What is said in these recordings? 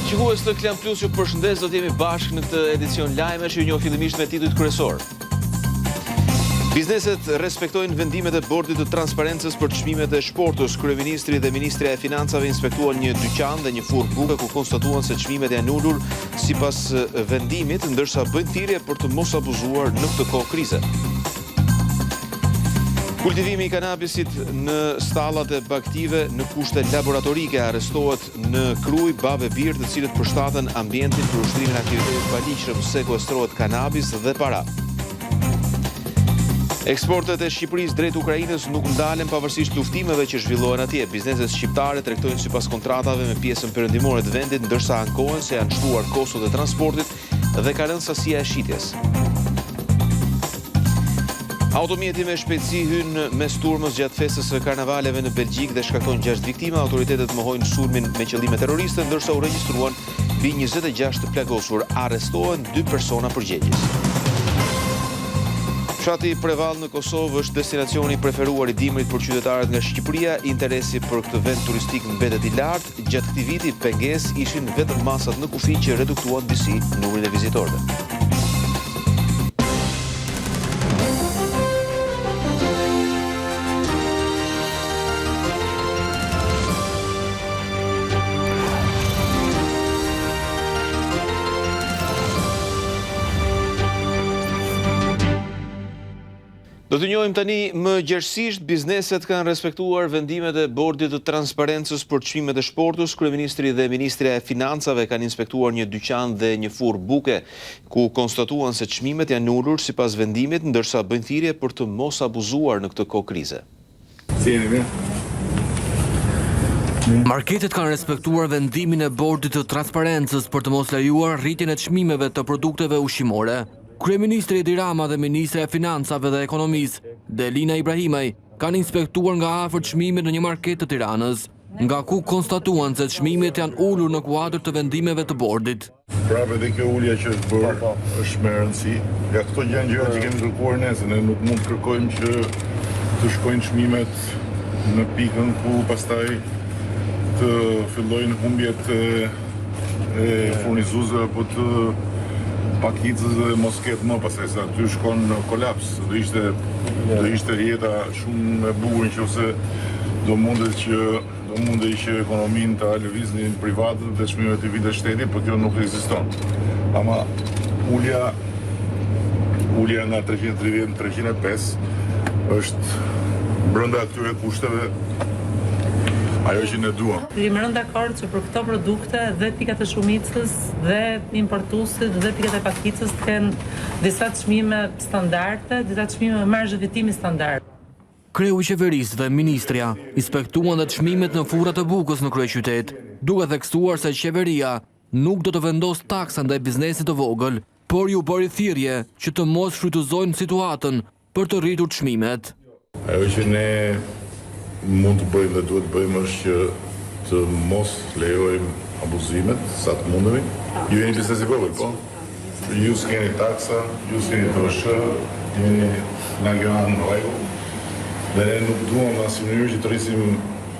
Shikues të Klan Plus ju përshëndes, do të jemi bashkë në këtë edicion lajmesh, ju njoh fillimisht me titujt kryesorë. Bizneset respektojnë vendimet e Bordit të Transparencës për çmimet e shportës. Kryeministri dhe Ministrja e Financave inspektuan një dyqan dhe një furrë buke ku konstatuan se çmimet janë ulur sipas vendimit, ndërsa bëjnë thirrje për të mos abuzuar në këtë kohë krize. Kultivimi i kanabisit në stallat e bagëtive në kushte laboratorike arrestohet në Krujë babë e bir të cilët përshtatën ambientin për ushtrimin e aktivitetit të paligjshëm, sekuestrohet kanabis dhe para. Eksportet e Shqipërisë drejt Ukrainës nuk ndalen pavarësisht luftimeve që zhvillohen atje. Bizneset shqiptare tregtojnë sipas kontratave me pjesën perëndimore të vendit, ndërsa ankohen se janë shtuar kostot e transportit dhe ka rënë sasia e shitjes. Automjeti me shpejtësi hyn mes turmës gjatë festës së karnavaleve në Belgjikë dhe shkakton 6 viktima. Autoritetet mohojnë sulmin me qëllime terroriste, ndërsa u regjistruan mbi 26 të plagosur. Arrestohen dy persona përgjegjës. Fshati Prevall në Kosovë është destinacioni i preferuar i dimrit për qytetarët nga Shqipëria. Interesi për këtë vend turistik mbetet i lartë. Gjatë këtij viti, pengesë ishin vetëm masat në kufi që reduktuan disi numrin e vizitorëve. Do të njohim tani më gjerësisht, bizneset kanë respektuar vendimet e Bordit të Transparencës për çmimet e shportës. Kryeministri dhe Ministrja e Financave kanë inspektuar një dyqan dhe një furrë buke, ku konstatuan se çmimet janë ulur sipas vendimit, ndërsa bëjnë thirrje për të mos abuzuar në këtë kohë krize. Si jeni mirë? Marketet kanë respektuar vendimin e Bordit të Transparencës për të mos lejuar rritjen e çmimeve të produkteve ushqimore. Kryeministri Edi Rama dhe ministrja e Financave dhe Ekonomisë, Delina Ibrahimaj, kanë inspektuar nga afër çmimet në një market të Tiranës, nga ku konstatuan se çmimet janë ulur në kuadër të vendimeve të bordit. Prapë edhe kjo ulja që është bërë po, po. është me rëndësi. Nga këto janë gjërat që kemi kërkuar ne, se ne nuk mund të kërkojmë që të shkojnë çmimet në pikën ku pastaj të fillojnë humbjet e e furnizuesve apo të pakicës dhe mos ketë më pastaj se aty shkon në kolaps. Do ishte do ishte jeta shumë e bukur nëse do mundet që do mundej që ekonominë ta lëviznin privatët dhe çmimet t'i vinte shteti, por kjo nuk ekziston. Ama ulja ulja nga 330 në 305 është brenda këtyre kushteve ajo që ne duam. Jemi rënë dakord që për këto produkte dhe pikat e shumicës dhe importuesit dhe pikat e pakicës të kenë disa çmime standarde, disa çmime me marzhe fitimi standard. Kreu i qeverisë dhe ministrja inspektuan dhe çmimet në furrat e bukës në kryeqytet, duke theksuar se qeveria nuk do të vendosë taksa ndaj biznesit të vogël, por ju bëri thirrje që të mos shfrytëzojnë situatën për të rritur çmimet. Ajo që ne mund të bëjmë dhe duhet të bëjmë është që të mos lejojmë abuzimet sa të mundemi. Ju jeni biznes i vogël, po? Ju s'keni taksa, ju s'keni TVSH, jeni nga kjo anë në rregull. Dhe ne nuk duam në asnjë mënyrë që të rrisim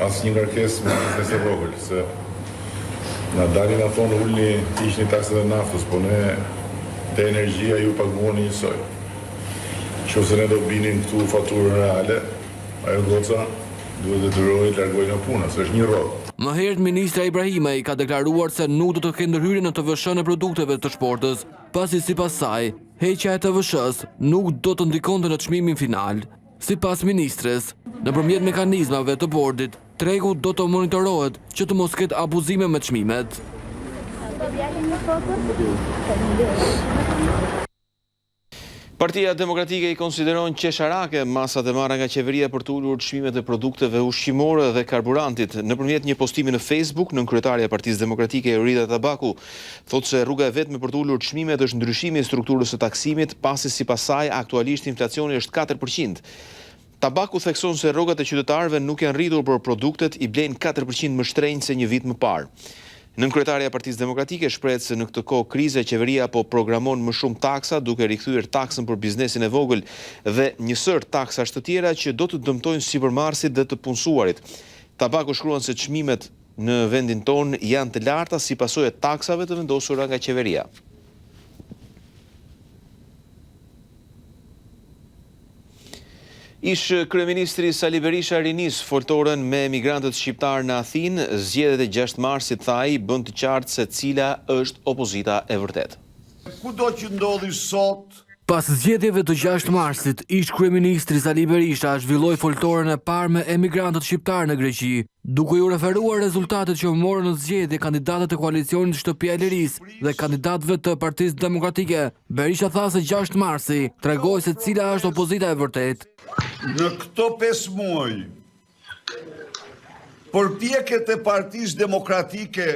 asnjë ngarkesë me biznesin e vogël, se na dalin na thonë ulni, hiqni taksat e naftës, po ne te energjia ju paguani njësoj. Qoftë se ne do binim këtu faturën reale, ajo goca duhet detyrohej të largohej nga puna, se është një rrogë. Më herët ministrja Ibrahimaj ka deklaruar se nuk do të ketë ndërhyrje në TVSH-në e produkteve të shportës, pasi sipas saj, heqja e TVSH-së nuk do të ndikonte në çmimin final. Sipas ministres, nëpërmjet mekanizmave të bordit, tregu do të monitorohet që të mos ketë abuzime me çmimet. Partia Demokratike i konsideron qesharake masat e marra nga qeveria për të ulur çmimet e produkteve ushqimore dhe karburantit. Nëpërmjet një postimi në Facebook, nënkryetarja e Partisë Demokratike Jorida Tabaku thotë se rruga e vetme për të ulur çmimet është ndryshimi i strukturës së taksimit, pasi sipas saj aktualisht inflacioni është 4%. Tabaku thekson se rrogat e qytetarëve nuk janë rritur por produktet i blejnë 4% më shtrenjtë se një vit më parë. Nënkryetarja e Partisë Demokratike shprehet se në këtë kohë krize qeveria po programon më shumë taksa duke rikthyer taksën për biznesin e vogël dhe një sërë taksash të tjera që do të dëmtojnë sipërmarrësit dhe të punësuarit. Tabaku shkruan se çmimet. në vendin tonë janë të larta si pasojë e taksave të vendosura nga qeveria. Ish-kryeministri Sali Berisha rinis foltoren me emigrantët shqiptarë në Athinë, zgjedhjet e 6 marsit, tha ai, bënë të qartë se cila është opozita e vërtetë. Kudo që ndodhi sot, Pas zgjedhjeve të 6 marsit, ish-kryeministri Sali Berisha zhvilloi foltoren e parë me emigrantët shqiptarë në Greqi, duke iu referuar rezultatit që morën në zgjedhje kandidatët e koalicionit Shtëpia e Lirisë dhe kandidatëve të Partisë Demokratike. Berisha tha se 6 marsi tregoi se cila është opozita e vërtetë. Në këto 5 muaj, përpjekjet e Partisë Demokratike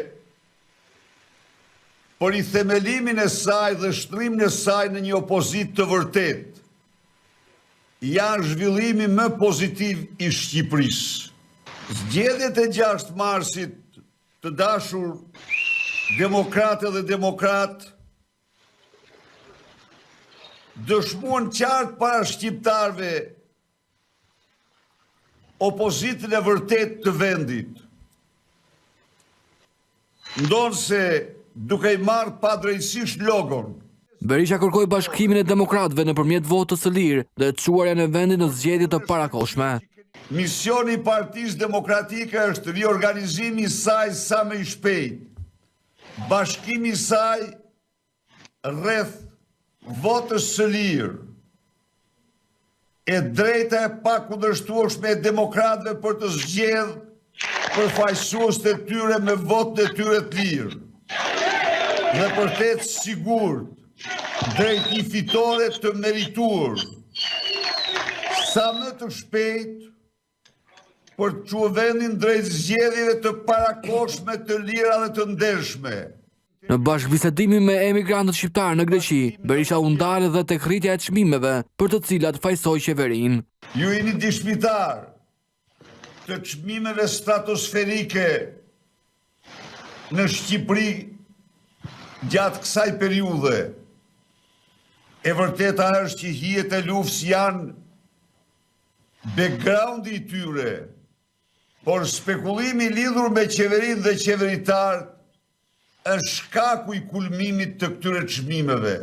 për rithemelimin e saj dhe shndërrimin e saj në një opozitë të vërtetë, janë zhvillimi më pozitiv i Shqipërisë. Zgjedhjet e 6 marsit të dashur demokrate dhe demokratë, dëshmuan qartë para shqiptarëve opozitën e vërtetë të vendit. Ndonëse duke i marrë padrejtësisht logon. Berisha kërkoi bashkimin e demokratëve nëpërmjet votës së lirë dhe çuarjen e vendit në zgjedhje të parakohshme. Misioni i Partisë Demokratike është riorganizimi i saj sa më i shpejtë, bashkimi i saj rreth votës së lirë, e drejta e pakundërshtueshme e demokratëve për të zgjedhë përfaqësuesit e tyre me votën e tyre të lirë dhe për të ecë sigurt drejt një fitore të merituar sa më të shpejt për të çuar vendin drejt zgjedhjeve të parakohshme të lira dhe të ndershme. Në bashkëbisedimin me emigrantët shqiptarë në Greqi, Berisha u ndal edhe tek rritja e çmimeve, për të cilat fajësoi qeverinë. Ju jeni dëshmitarë të çmimeve stratosferike në Shqipëri gjatë kësaj periudhe. E vërteta është që hijet e luftës janë Backgroundi i tyre, por spekulimi lidhur me qeverinë dhe qeveritarët është shkaku i kulmimit të këtyre çmimeve.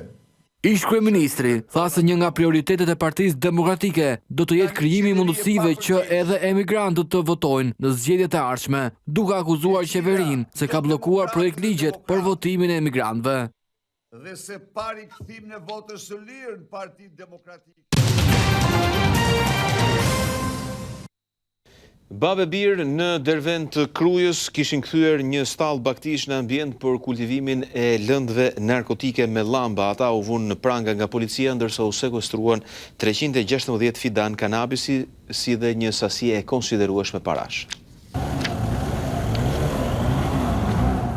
Ish-kryeministri tha se një nga prioritetet e Partisë Demokratike do të jetë krijimi i mundësive që edhe emigrantët të votojnë në zgjedhjet e ardhshme, duke akuzuar qeverinë se ka bllokuar projektligjet për votimin e emigrantëve. Dhe se pa rikthimin e votës së lirë në Partinë Demokratike. Babë e bir në Derven të Krujës kishin kthyer një stallë bagëtish në ambient për kultivimin e lëndëve narkotike me llamba. Ata u vunë në pranga nga policia ndërsa u sekuestruan 316 fidanë kanabisi si dhe një sasi e konsiderueshme parash.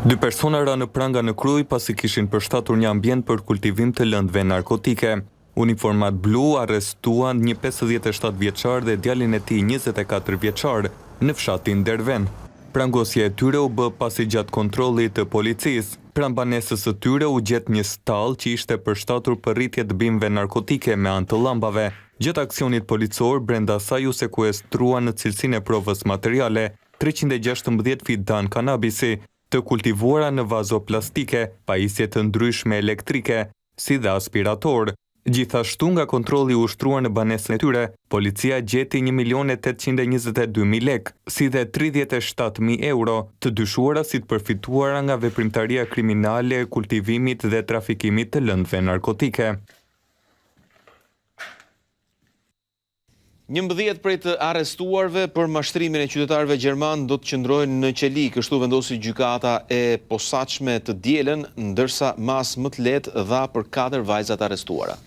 Dy persona ranë në pranga në Krujë pasi kishin përshtatur një ambient për kultivim të lëndëve narkotike. Uniformat blu arrestuan një 57 vjeçar dhe djalin e tij 24 vjeçar në fshatin Derven. Prangosja e tyre u bë pasi gjatë kontrollit të policisë, pranë banesës së tyre u gjet një stallë që ishte përshtatur për rritje të bimëve narkotike me anë të llambave. Gjatë aksionit policor, brenda saj u sekuestruan në cilësinë e provës materiale 316 fidanë kanabisi, të kultivuara në vazo plastike, pajisje të ndryshme elektrike, si dhe aspiratorë. Gjithashtu nga kontrolli i ushtruar në banesën e tyre, policia gjeti 1.822.000 lekë, si dhe 37.000 euro, të dyshuara si të përfituara nga veprimtaria kriminale e kultivimit dhe trafikimit të lëndëve narkotike. 11 prej të arrestuarve për mashtrimin e qytetarëve gjermanë do të qëndrojnë në qeli, kështu vendosi gjykata e posaçme të dielën, ndërsa masë më të lehtë dha për 4 vajzat e arrestuara.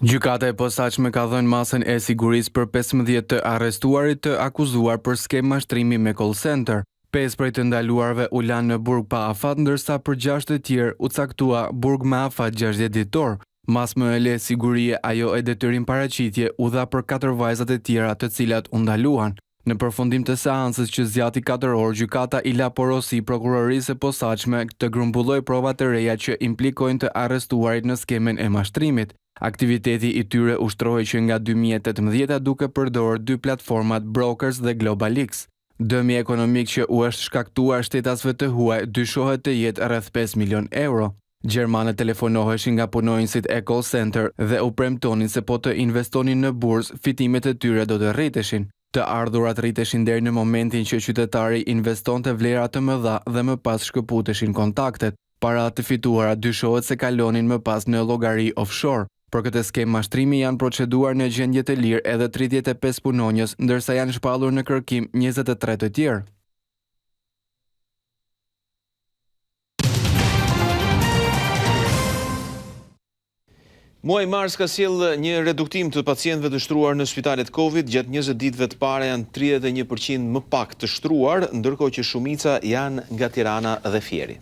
Gjykata e posaçme ka dhënë masën e sigurisë për 15 të arrestuarit të akuzuar për skemë mashtrimi me call center. 5 prej të ndaluarve u lanë në burg pa afat, ndërsa për 6 të tjerë u caktua burg me afat 60 ditor. Masë më e lehtë sigurie ajo e detyrim paraqitje u dha për 4 vajzat e tjera të cilat u ndaluan. Në përfundim të seancës që zgjati 4 orë, gjykata i la porosi prokurorisë së posaçme të grumbullojë prova të reja që implikojnë të arrestuarit në skemën e mashtrimit. Aktiviteti i tyre ushtrohej që nga 2018 duke përdorur dy platformat Brokers dhe GlobaLeaks. Dëmi ekonomik që u është shkaktuar shtetasve të huaj dyshohet të jetë rreth 5 milion euro. Gjermanët telefonoheshin nga punonjësit e call center dhe u premtonin se po të investonin në bursë, fitimet e tyre do të rriteshin. Të ardhurat rriteshin deri në momentin që qytetari investonte vlera të mëdha dhe më pas shkëputeshin kontaktet. Paratë e fituara dyshohet se kalonin më pas në llogari offshore. Për këtë skemë mashtrimi janë proceduar në gjendje të lirë edhe 35 punonjës, ndërsa janë shpallur në kërkim 23 të tjerë. Muaji mars ka sjellë një reduktim të pacientëve të shtruar në spitalet Covid, gjatë 20 ditëve të para janë 31% më pak të shtruar, ndërkohë që shumica janë nga Tirana dhe Fieri.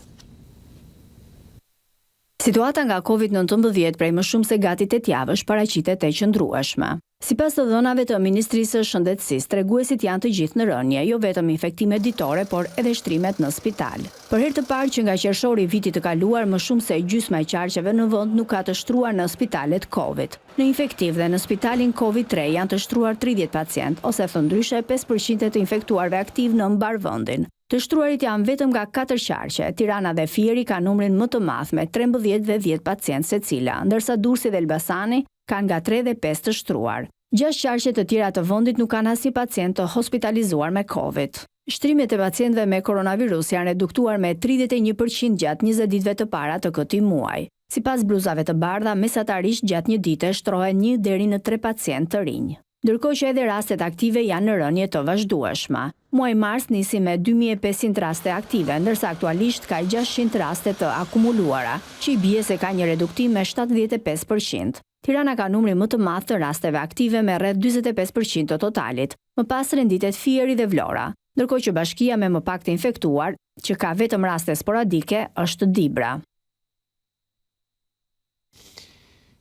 Situata nga Covid 19 prej më shumë se gati 8 javësh paraqitet e qëndrueshme. Sipas të dhënave të Ministrisë së Shëndetësisë, treguesit janë të gjithë në rënie, jo vetëm infektimet ditore, por edhe shtrimet në spital. Për herë të parë që nga qershori i vitit të kaluar, më shumë se gjysma e qarqeve në vend nuk ka të shtruar në spitalet Covid. Në infektiv dhe në spitalin Covid 3 janë të shtruar 30 pacient, ose thënë ndryshe 5% e të infektuarve aktiv në mbarë vendin. Të shtruarit janë vetëm nga 4 qarqe, Tirana dhe Fieri kanë numrin më të madh me 13 dhe 10 pacient secila, ndërsa Durrësi dhe Elbasani kanë nga 3 dhe 5 të shtruar. Gjashtë qarqe të tjera të vendit nuk kanë asnjë pacient të hospitalizuar me Covid. Shtrimet e pacientëve me koronavirus janë reduktuar me 31% gjatë 20 ditëve të para të këtij muaji. Sipas bluzave të bardha, mesatarisht gjatë një dite shtrohen 1 deri në 3 pacient të rinj. Ndërkohë që edhe rastet aktive janë në rënie të vazhdueshme. Muaji mars nisi me 2500 raste aktive, ndërsa aktualisht ka 600 raste të akumuluara, që i bie se ka një reduktim me 75%. Tirana ka numrin më të madh të rasteve aktive me rreth 45% të totalit. Më pas renditet Fieri dhe Vlora, ndërkohë që bashkia me më pak të infektuar, që ka vetëm raste sporadike, është Dibra.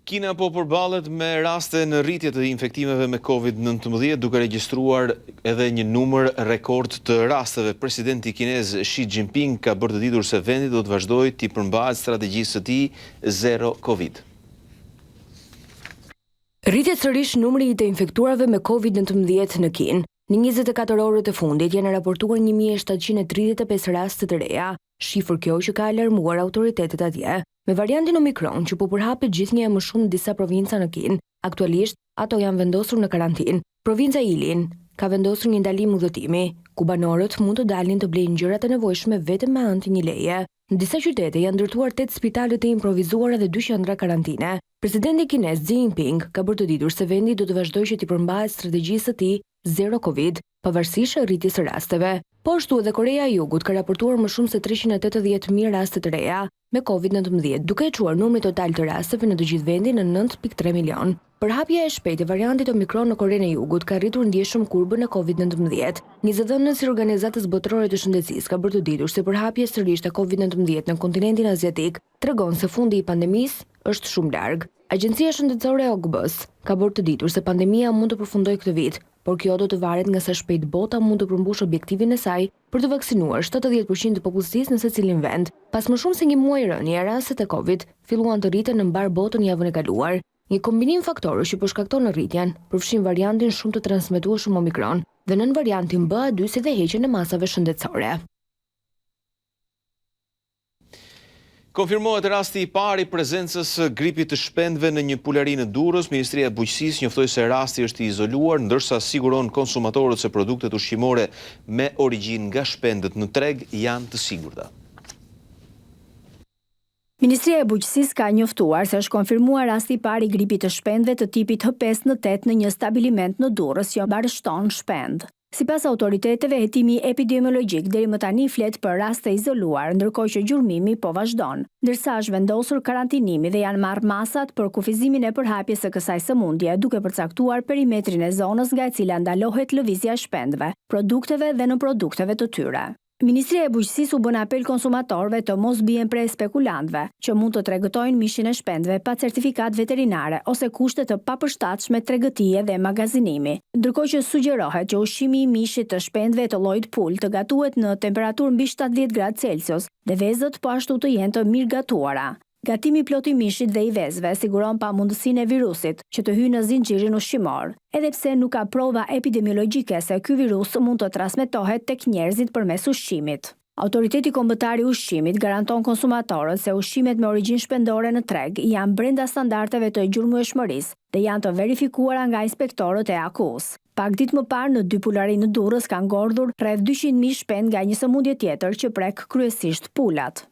Kina po përballet me raste në rritje të infektimeve me COVID-19, duke regjistruar edhe një numër rekord të rasteve. Presidenti kinez Xi Jinping ka bërë të ditur se vendi do të vazhdojë t'i përmbahet strategjisë së tij zero Covid. Rritet sërish numri i të infektuarve me COVID-19 në Kinë. Në 24 orët e fundit janë raportuar 1735 raste të reja, shifër kjo që ka alarmuar autoritetet atje. Me variantin Omicron që po përhapet gjithnjë e më shumë në disa provinca në Kinë, aktualisht ato janë vendosur në karantinë. Provinca Jilin ka vendosur një ndalim udhëtimi, ku banorët mund të dalin të blejnë gjërat e nevojshme vetëm me anë të një leje. Në disa qytete janë ndërtuar 8 spitale të improvizuara dhe 2 qendra karantine. Presidenti kinez Xi Jinping ka bërë të ditur se vendi do të vazhdojë që t'i përmbahet strategjisë së tij zero Covid, pavarësisht rritjes së rasteve. Po ashtu edhe Koreja e Jugut ka raportuar më shumë se 380.000 raste të reja me COVID-19, duke e çuar numrin total të rasteve në të gjithë vendin në 9.3 milion. Përhapja e shpejtë e variantit Omicron në Korenë e Jugut ka rritur ndjeshëm kurbën e COVID-19. Një zëdhënës i Organizatës Botërore të Shëndetësisë ka bërë të ditur se përhapja sërish e COVID-19 në kontinentin aziatik tregon se fundi i pandemisë është shumë larg. Agjencia Shëndetësore e OKB-s ka bërë të ditur se pandemia mund të përfundojë këtë vit, por kjo do të varet nga sa shpejt bota mund të përmbushë objektivin e saj për të vaksinuar 70% të popullsisë në secilin vend. Pas më shumë se një muaj rënie, rastet e Covid filluan të rriten në mbarë botën javën e kaluar. Një kombinim faktorësh që po shkakton rritjen, përfshin variantin shumë të transmetueshëm Omicron dhe nën variantin BA2 si dhe heqjen e masave shëndetësore. Konfirmohet rasti i parë i prezencës së gripit të shpendëve në një pulari në Durrës. Ministria e Bujqësisë njoftoi se rasti është i izoluar, ndërsa siguron konsumatorët se produktet ushqimore me origjinë nga shpendët në treg janë të sigurta. Ministria e Bujqësisë ka njoftuar se është konfirmuar rasti i parë i gripit të shpendëve të tipit H5N8 në një stabiliment në Durrës që mbarështon shpendë. Sipas autoriteteve, hetimi epidemiologjik deri më tani flet për rast të izoluar, ndërkohë që gjurmimi po vazhdon, ndërsa është vendosur karantinimi dhe janë marrë masat për kufizimin e përhapjes së kësaj sëmundje, duke përcaktuar perimetrin e zonës nga e cila ndalohet lëvizja e shpendëve, produkteve dhe nënprodukteve të tyre. Ministria e Bujqësisë u bën apel konsumatorëve të mos bien pre spekulantëve, që mund të tregëtojnë mishin e shpendëve pa certifikatë veterinare ose kushte të papërshtatshme tregëtie dhe magazinimi. Ndërkohë që sugjerohet që ushqimi i mishit të shpendëve të llojit pulë të gatuhet në temperaturë mbi 70 gradë Celsius dhe vezët po ashtu të jenë të mirë gatuara. Gatimi i plotë i mishit dhe i vezëve siguron pamundësinë e virusit që të hyjë në zinxhirin ushqimor, edhe pse nuk ka prova epidemiologjike se ky virus mund të transmetohet tek njerëzit përmes ushqimit. Autoriteti Kombëtar i Ushqimit garanton konsumatorët se ushqimet me origjinë shpendore në treg janë brenda standardeve të gjurmueshmërisë dhe janë të verifikuara nga inspektorët e AKU-së. Pak ditë më parë në dy pulari në Durrës kanë ngordhur rreth 200.000 shpendë nga një sëmundje tjetër që prek kryesisht pulat.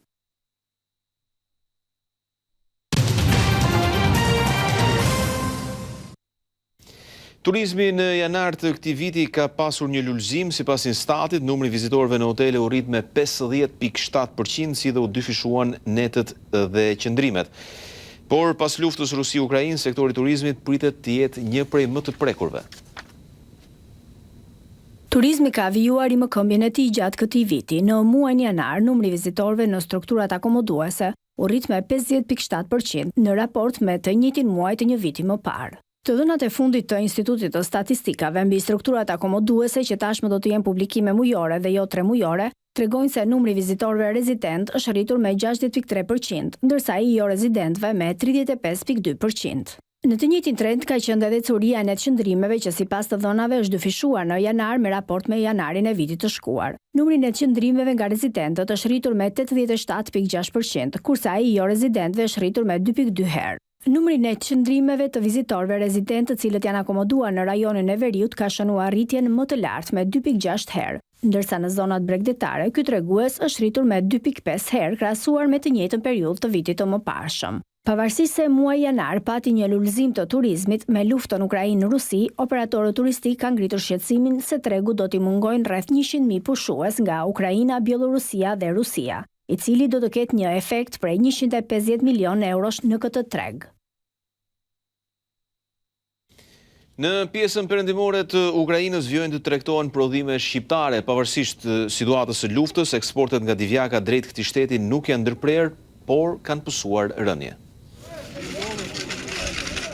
Turizmi në janar të këtij viti ka pasur një lulëzim, sipas Instatit, numri i vizitorëve në hotele u rrit me 50.7% si dhe u dyfishuan netët dhe qëndrimet. Por pas luftës Rusi-Ukrainë, sektori i turizmit pritet të jetë një prej më të prekurve. Turizmi ka vijuar rimëkëmbjen e tij gjatë këtij viti. Në muajin janar, numri i vizitorëve në strukturat akomoduese u rrit me 50.7% në raport me të njëjtin muaj të një viti më parë. Të dhënat e fundit të Institutit të Statistikave mbi strukturat akomoduese që tashmë do të jenë publikime mujore dhe jo tremujore, tregojnë se numri i vizitorëve rezident është rritur me 60.3%, ndërsa i jo rezidentëve me 35.2%. Në të njëjtin trend ka qenë edhe ecuria e netqëndrimeve që sipas të dhënave është dyfishuar në janar me raport me janarin e vitit të shkuar. Numri i netqëndrimeve nga rezidentët është rritur me 87.6%, kurse ai i jo rezidentëve është rritur me 2.2 herë. Numri i netqëndrimeve të vizitorëve rezidentë të cilët janë akomoduar në rajonin e veriut ka shënuar rritjen më të lartë me 2.6 herë, ndërsa në zonat bregdetare ky tregues është rritur me 2.5 herë krahasuar me të njëjtën periudhë të vitit të mëparshëm. Pavarësisht se muaji janar pati një lulëzim të turizmit, me luftën Ukrainë-Rusi, operatorët turistikë kanë ngritur shqetësimin se tregut do t'i mungojnë rreth 100.000 pushues nga Ukraina, Bjellorusia dhe Rusia, i cili do të ketë një efekt prej 150 milion eurosh në këtë treg. Në pjesën perëndimore të Ukrainës vijojnë të tregtohen prodhime shqiptare, pavarësisht situatës së luftës, eksportet nga Divjaka drejt këtij shteti nuk janë ndërprerë, por kanë pësuar rënie.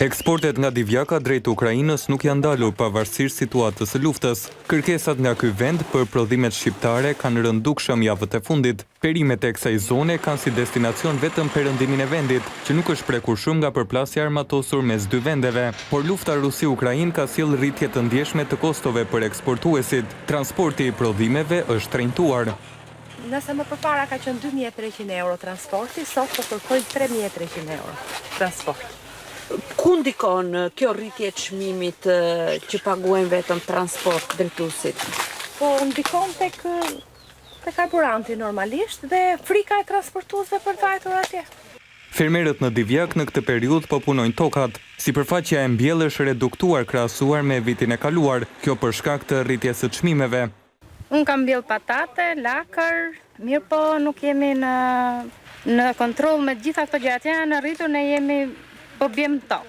Eksportet nga Divjaka drejt Ukrainës nuk janë ndalur pavarësisht situatës së luftës. Kërkesat nga ky vend për prodhimet shqiptare kanë rënë dukshëm javët e fundit. Perimet e kësaj zone kanë si destinacion vetëm perëndimin e vendit, që nuk është prekur shumë nga përplasja e armatosur mes dy vendeve. Por lufta Rusi-Ukrainë ka sjellë rritje të ndjeshme të kostove për eksportuesit. Transporti i prodhimeve është shtrenjtuar. Nëse më përpara ka qenë 2300 euro transporti, sot po kërkojnë 3300 euro transport. Ku ndikon kjo rritje e çmimit që paguajnë vetëm transport drejtuesit? Po ndikon tek Te karburanti normalisht dhe frika e transportuesve për të vajtur atje. Fermerët në Divjakë në këtë periudhë po punojnë tokat. Sipërfaqja e mbjellë është reduktuar krahasuar me vitin e kaluar, kjo për shkak të rritjes së çmimeve. Unë kam mbjellë patate, lakër, mirëpo nuk jemi në në kontroll me të gjitha këto gjërat janë rritur, ne jemi po bjem në tokë.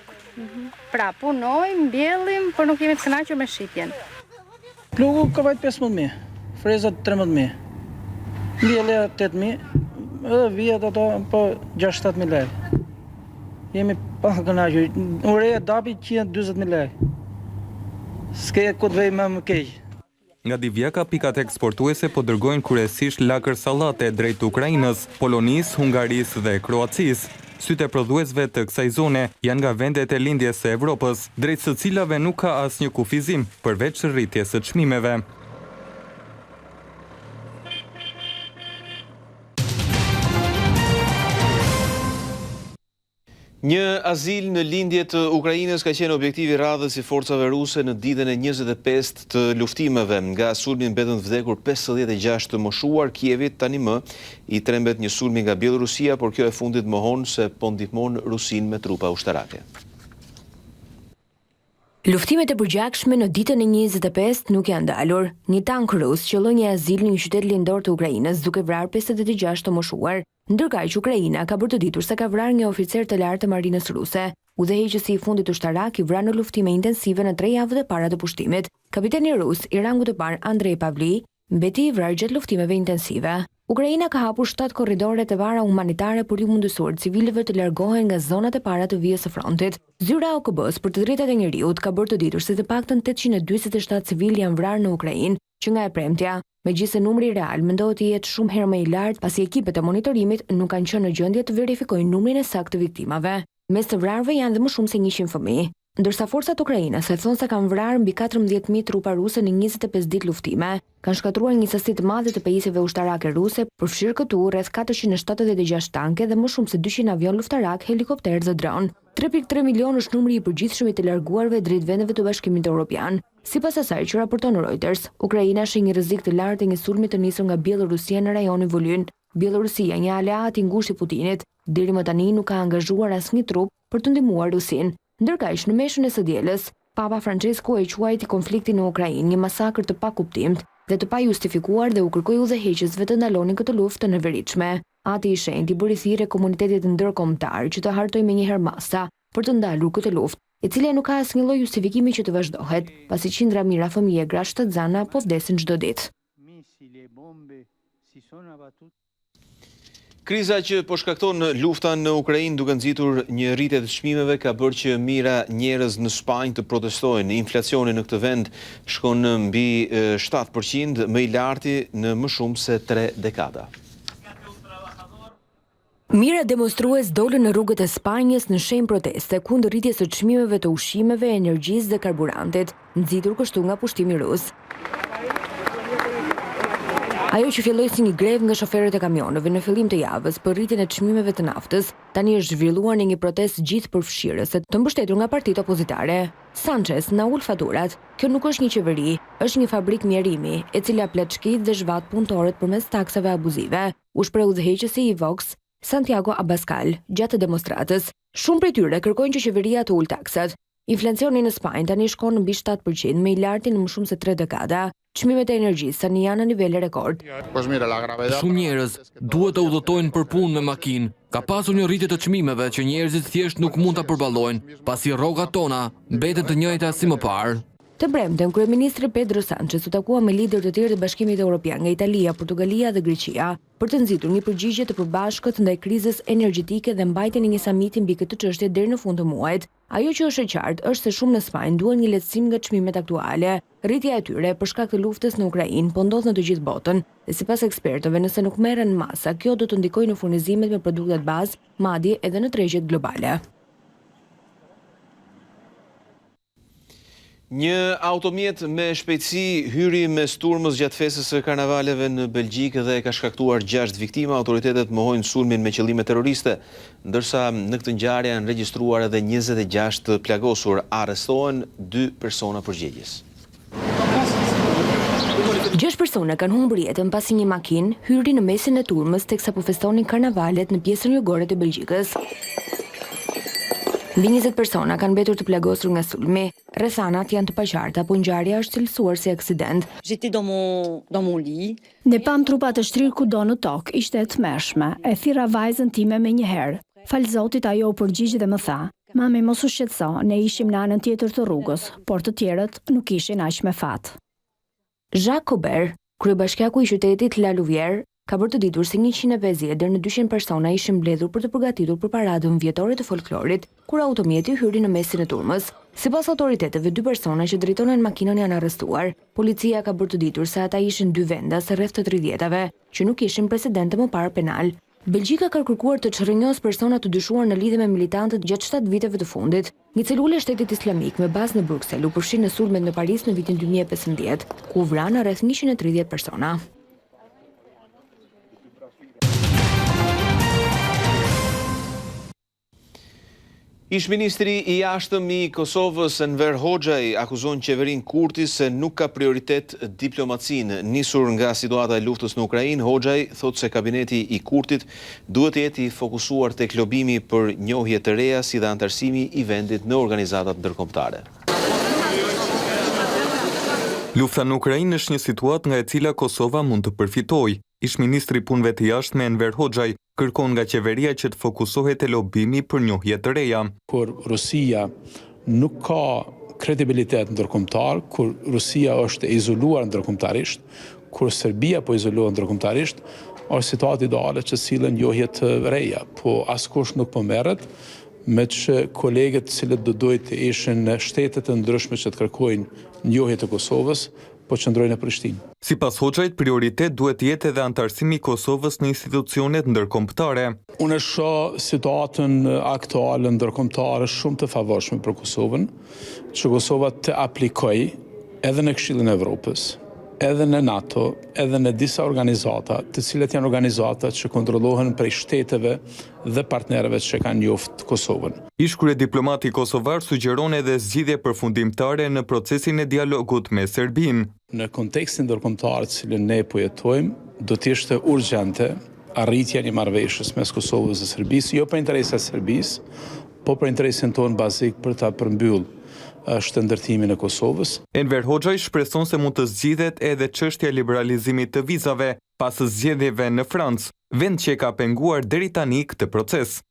Pra punojmë, mbjellim, por nuk jemi të kënaqur me shitjen. Plugu ka vajt 15.000, frezat 13.000, mbjellja 8.000, edhe vijat ato po 6-7.000 lekë. Jemi pa kënaqur, ureja dapi 140.000 lekë. S'ke ku të vej më më keq. Nga Divjaka pikat eksportuese po dërgojnë kryesisht lakër sallate drejt Ukrainës, Polonisë, Hungarisë dhe Kroacisë. Sytë e prodhuesve të kësaj zone janë nga vendet e lindjes së Evropës, drejt së cilave nuk ka asnjë kufizim, përveç rritjes së çmimeve. Një azil në lindje të Ukrainës ka qenë objektivi i radhës i forcave ruse në ditën e 25 të luftimeve. Nga sulmi mbetën të vdekur 56 të moshuar, Kievit tani më i trembet një sulmi nga Bjellorusia, por kjo e fundit mohon se po ndihmon Rusinë me trupa ushtarake. Luftimet e përgjakshme në ditën e 25 nuk janë ndalur. Një tank rus qëlloi një azil në një qytet lindor të Ukrainës duke vrarë 56 të moshuar. Ndërkaq Ukraina ka bërë të ditur se ka vrarë një oficer të lartë të marinës ruse, udhëheqësi i fundit ushtarak i vrarë në luftime intensive në tre javët e para të pushtimit. Kapiteni rus i rangut të parë Andrei Pavli. Mbeti i vrarë gjatë luftimeve intensive. Ukraina ka hapur shtatë korridore të para humanitare për t'iu mundësuar civilëve të largohen nga zonat e para të vijës së frontit. Zyra e OKB-së për të drejtat e njeriut ka bërë të ditur se të paktën 847 civilë janë vrarë në Ukrainë që nga e premtja, megjithëse numri real mendohet të jetë shumë herë më i lartë pasi ekipet e monitorimit nuk kanë qenë në gjendje të verifikojnë numrin e saktë të viktimave. Mes të vrarëve janë dhe më shumë se 100 fëmijë. Ndërsa forcat ukrainase thonë se kanë vrarë mbi 14.000 trupa ruse në 25 ditë luftime, kanë shkatërruar një sasi të madhe të pajisjeve ushtarake ruse, përfshirë këtu rreth 476 tanke dhe më shumë se 200 avionë luftarakë, helikopterë dhe dronë. 3.3 milionë është numri i përgjithshëm i të larguarve drejt vendeve të Bashkimit Evropian. Sipas asaj që raporton Reuters, Ukraina sheh një rrezik të lartë të një sulmi të nisur nga Bjellorusia në rajonin Volyn. Bjellorusia, një aleat i ngushtë i Putinit, deri më tani nuk ka angazhuar asnjë trup për të ndihmuar Rusinë. Ndërkaq, në meshën e së dielës, Papa Francesku e quajti konfliktin në Ukrainë një masakër të pakuptimtë dhe të pajustifikuar dhe u kërkoi udhëheqësve të ndalonin këtë luftë të neveritshme. Ati i Shenjtë i bëri thirrje komunitetit ndërkombëtar që të hartojë menjëherë masa për të ndalur këtë luftë, e cila nuk ka asnjë lloj justifikimi që të vazhdohet, pasi qindra mijëra fëmijë e gra shtatzana po vdesin çdo ditë. Kriza që po shkakton lufta në Ukrainë duke nxitur një rritje të çmimeve ka bërë që mijëra njerëz në Spanjë të protestojnë. Inflacioni në këtë vend shkon në mbi 7%, më i larti në më shumë se tre dekada. Mijëra demonstrues dolën në rrugët e Spanjës në shenjë proteste kundër rritjes së çmimeve të ushqimeve, energjisë dhe karburantit, nxitur kështu nga pushtimi rus. Ajo që filloi si një grevë nga shoferët e kamionëve në fillim të javës për rritjen e çmimeve të naftës, tani është zhvilluar në një protestë gjithëpërfshirëse të mbështetur nga partitë opozitare. Sanchez na ul faturat. Kjo nuk është një qeveri, është një fabrikë mjerimi, e cila plaçkit dhe zhvat punëtorët përmes taksave abuzive, u shpreh udhëheqësi i Vox, Santiago Abascal, gjatë demonstratës. Shumë prej tyre kërkojnë që qeveria të ulë taksat. Inflacioni në Spanjë tani shkon në mbi 7%, më i larti në më shumë se 3 dekada. Çmimet e energjisë tani janë në nivele rekord. Shumë njerëz duhet të udhëtojnë për punë me makinë. Ka pasur një rritje të çmimeve që njerëzit thjesht nuk mund ta përballojnë, pasi rrogat tona mbeten të njëjta si më parë. Të premten, kryeministri Pedro Sanchez u takua me liderë të tjerë të Bashkimit Evropian nga Italia, Portugalia dhe Greqia, për të nxitur një përgjigje të përbashkët ndaj krizës energjetike dhe mbajtjen e një samiti mbi këtë çështje deri në fund të muajit. Ajo që është e qartë është se shumë në Spanjë duan një lehtësim nga çmimet aktuale. Rritja e tyre, për shkak të luftës në Ukrainë, po ndodh në të gjithë botën. Dhe sipas ekspertëve, nëse nuk merren masa, kjo do të ndikojë në furnizimet me produktet bazë, madje edhe në tregjet globale. Një automjet me shpejtësi hyri mes turmës gjatë festës së karnavaleve në Belgjikë dhe ka shkaktuar 6 viktima. Autoritetet mohojnë sulmin me qëllime terroriste, ndërsa në këtë ngjarje janë regjistruar edhe 26 të plagosur. Arrestohen dy persona përgjegjës. 6 persona kanë humbur jetën pasi një makinë hyri në mesin e turmës teksa po festonin karnavalet në pjesën jugore të Belgjikës. Mbi 20 persona kanë mbetur të plagosur nga sulmi. Rrethanat janë të paqarta, po ngjarja është cilësuar si aksident. J'étais dans mon dans mon lit. Ne pamë trupa të shtrirë kudo në tokë, ishte e tmerrshme. E thirra vajzën time menjëherë. Falë Zotit ajo u përgjigj dhe më tha, Mami mos u shqetëso, ne ishim në anën tjetër të rrugës, por të tjerët nuk ishin aq me fat. Jacques Cobert, kryebashkiaku i qytetit La Louvière, ka bërë të ditur se 150 deri në 200 persona ishin mbledhur për të përgatitur për paradën vjetore të folklorit, kur automjeti hyri në mesin e turmës. Sipas autoriteteve, dy persona që drejtonin makinën janë arrestuar. Policia ka bërë të ditur se ata ishin dy vendas rreth të 30-tave, që nuk ishin precedentë më parë penal. Belgjika ka kërkuar të çrrënjos persona të dyshuar në lidhje me militantët gjatë 7 viteve të fundit. Një celulë e Shtetit Islamik me bazë në Bruksel u përfshi në sulmet në Paris në vitin 2015, ku u vranë rreth 130 persona. Ish-ministri i jashtëm i Kosovës Enver Hoxhaj akuzon qeverinë Kurti se nuk ka prioritet diplomacinë. Nisur nga situata e luftës në Ukrainë, Hoxhaj thotë se kabineti i Kurtit duhet të jetë i fokusuar tek lobimi për njohje të reja si dhe anëtarësimi i vendit në organizatat ndërkombëtare. Lufta në Ukrainë është një situatë nga e cila Kosova mund të përfitojë. Ish-ministri i Punëve të Jashtme Enver Hoxhaj kërkon nga qeveria që të fokusohet te lobimi për njohje të reja. Kur Rusia nuk ka kredibilitet ndërkombëtar, kur Rusia është e izoluar ndërkombëtarisht, kur Serbia po izolohet ndërkombëtarisht, është situatë ideale që sillen njohje të reja, po askush nuk po merret, meqë kolegët të cilët do duhej të ishin në shtete të ndryshme që të kërkojnë njohje të Kosovës, po qëndrojnë në Prishtinë. Sipas Hoxhajt, prioritet duhet të jetë edhe anëtarësimi i Kosovës në institucionet ndërkombëtare. Unë e shoh situatën aktuale ndërkombëtare shumë të favorshme për Kosovën, që Kosova të aplikojë edhe në Këshillin e Evropës, edhe në NATO, edhe në disa organizata, të cilat janë organizata që kontrollohen prej shteteve dhe partnerëve që kanë njoft Kosovën. Ish-kryediplomati kosovar sugjeron edhe zgjidhje përfundimtare në procesin e dialogut me Serbinë. Në kontekstin ndërkombëtar të cilin ne po jetojmë, do të ishte urgjente arritja e një marrëveshjes mes Kosovës dhe Serbisë, jo për interesa të Serbisë, po për interesin tonë bazik për ta përmbyllë shtetndërtimin e Kosovës. Enver Hoxhaj shpreson se mund të zgjidhet edhe çështja e liberalizimit të vizave pas zgjedhjeve në Francë, vend që e ka penguar deri tani këtë proces.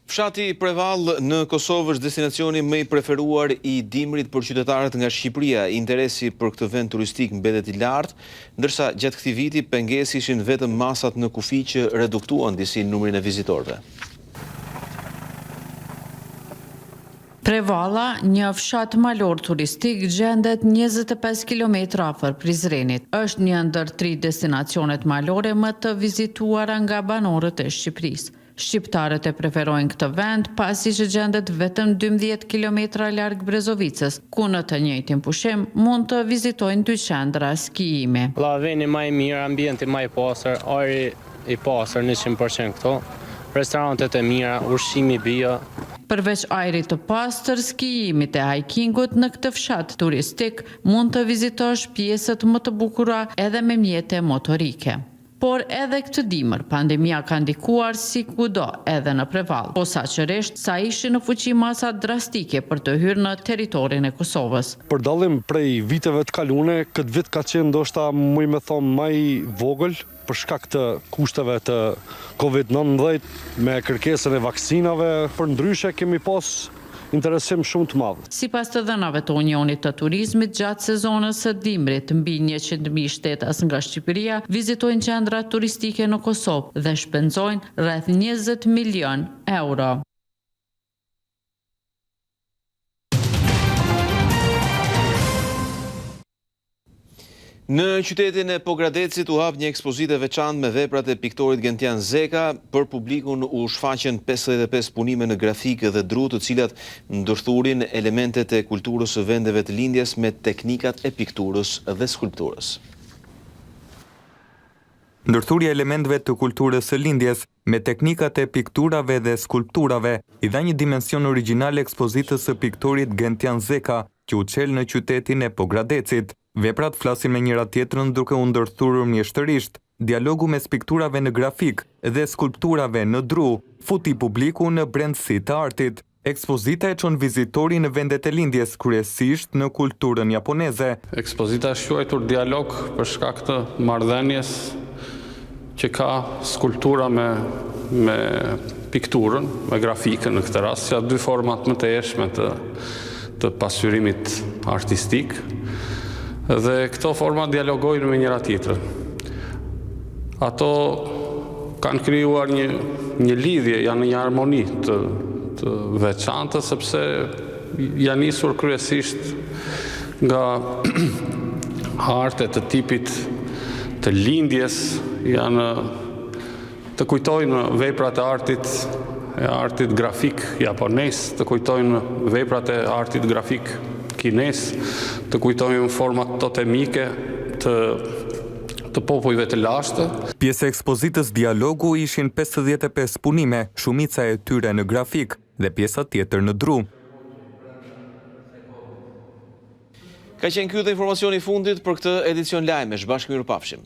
Fshati Prevallë në Kosovë është destinacioni më i preferuar i dimrit për qytetarët nga Shqipëria. Interesi për këtë vend turistik mbetet i lartë, ndërsa gjatë këtij viti pengesë ishin vetëm masat në kufi që reduktuan disi numrin e vizitorëve. Prevalla, një fshat malor turistik, gjendet 25 kilometra afër Prizrenit. Është një ndër tri destinacionet malore më të vizituara nga banorët e Shqipërisë. Shqiptarët e preferojnë këtë vend pasi që gjendet vetëm 12 kilometra larg Brezovicës, ku në të njëjtin pushim mund të vizitojnë dy qendra skijimi. Valla veni ma i mirë, ambienti ma i pastër, ajri i pastër 100% këtu, restorantet e mira, ushqimi bio. Përveç ajrit të pastër, skijimit e hikingut në këtë fshat turistik mund të vizitosh pjesët më të bukura edhe me mjete motorike. Por edhe këtë dimër, pandemia ka ndikuar si kudo edhe në Prevallë, posaçërisht sa ishin në fuqi masat drastike për të hyrë në territorin e Kosovës. Për dallim prej viteve të kalune, këtë vit ka qenë ndoshta muj me thonë ma i vogël për shkak të kushteve të Covid 19 me kërkesën e vaksinave, përndryshe kemi pas interesim shumë të madh. Sipas të dhënave të Unionit të Turizmit, gjatë sezonës së dimrit, mbi 100.000 shtetas nga Shqipëria vizitojnë qendrat turistike në Kosovë dhe shpenzojnë rreth 20 milion euro. Në qytetin e Pogradecit u hap një ekspozitë e veçantë me veprat e piktorit Gentian Zeka. Për publikun u shfaqën 55 punime në grafikë dhe dru, të cilat ndërthurin elementet e kulturës së vendeve të lindjes me teknikat e pikturës dhe skulpturës. Ndërthurja e elementëve të kulturës së lindjes me teknikat e pikturave dhe skulpturave i dha një dimension origjinal ekspozitës së piktorit Gentian Zeka, që u çel në qytetin e Pogradecit. Veprat flasin me njëra-tjetrën duke u ndërthurur mjeshtërisht. Dialogu mes pikturave në grafikë dhe skulpturave në dru futi publikun në brendësi të artit. Ekspozita e çon vizitorin në vendet e lindjes, kryesisht në kulturën japoneze. Ekspozita është quajtur Dialog për shkak të marrëdhënies që ka skulptura me me pikturën, me grafikën në këtë rast, që janë dy format më të hershme të të pasqyrimit artistik dhe këto forma dialogojnë me njëra tjetrën. Ato kanë krijuar një një lidhje, janë në një harmoni të të veçantë sepse janë nisur kryesisht nga arte të tipit të lindjes, janë të kujtojnë veprat e artit e artit grafik japonez, të kujtojnë veprat e artit grafik kinez, të kujtojnë format totemike të të popujve të lashtë. Pjesë e ekspozitës Dialogu ishin 55 punime, shumica e tyre në grafikë dhe pjesa tjetër në dru. Ka qenë ky dhe informacioni i fundit për këtë edicion lajmesh. Bashkë mirupafshim.